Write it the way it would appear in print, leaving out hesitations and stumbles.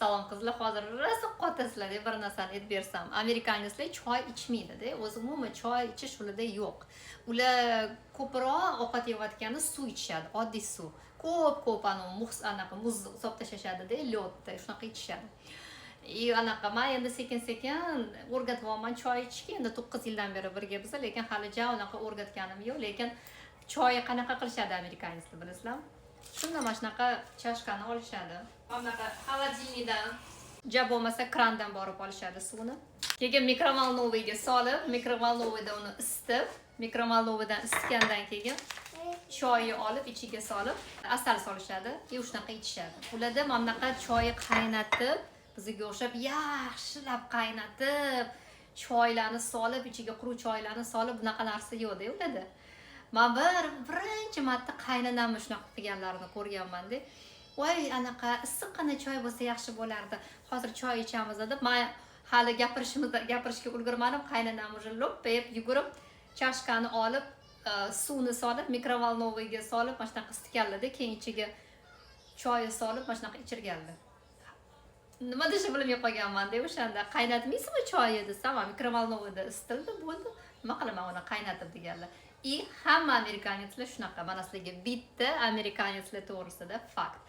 Salom, qizlar. Hozir rosa qotasizlar, bir narsani aytib bersam. Американец lar choy ichmaydida, o'zi umuman choy ichish ularda yo'q. Ular ko'proq ovqat yeyotganda suv ichishadi, oddiy suv. Ko'p ko'p anavi muz, anaqa muz solib tashlashadida, лёд da shunaqa ichishadi. И anaqa, man endi sekin sekin o'rgatyapman choy ichishga. Endi 9 yildan beri birga biz, lekin hali ja unaqa o'rgatganim yo'q. Lekin choyni qanaqa qilishadi американец lar, bilasizlarmi? Shunda mana shunaqa чашка ni olishadi, mana bunaqa холодильник dan ja bo'lmasa krandan borib olishadi suvni. Keyin микроволновый ga solib, микроволновый da uni isitib, микроволновый dan isitgandan keyin choyni olib, ichiga solib, asal solishadi и shunaqa ichishadi. Ularda mana bunaqa choy qaynatib, bizga o'xshab yaxshilab qaynatib, choylarni solib, ichiga quruq choylarni solib, bunaqa narsa yo'qda ularda. Man birinchi marta qaynonamni shunaqa qilganlarini ko'rganmanda. "Voy, anaqa issiqqina choy bo'lsa, yaxshi bo'lardi, hozir choy ichamiz", deb. Man hali gapirishga ulgurmadim, qaynonam уже lo'ppayib yugurib, чашка ni olib, suvni solib, микроволновый ga solib, mana shunaqa isitganlarda, keyin ichiga choyni solib, mana shunaqa ichirganlar. Nima deyishni bilmay qolganmanda o'shanda. "Qaynatmaysizmi choyni?" desam, "Микроволновый da isitildi, bo'ldi, nima qilaman uni qaynatib?" deganlar. И hamma американец lar shunaqa. Mana sizlarga bitta американец lar to'g'risida fakt.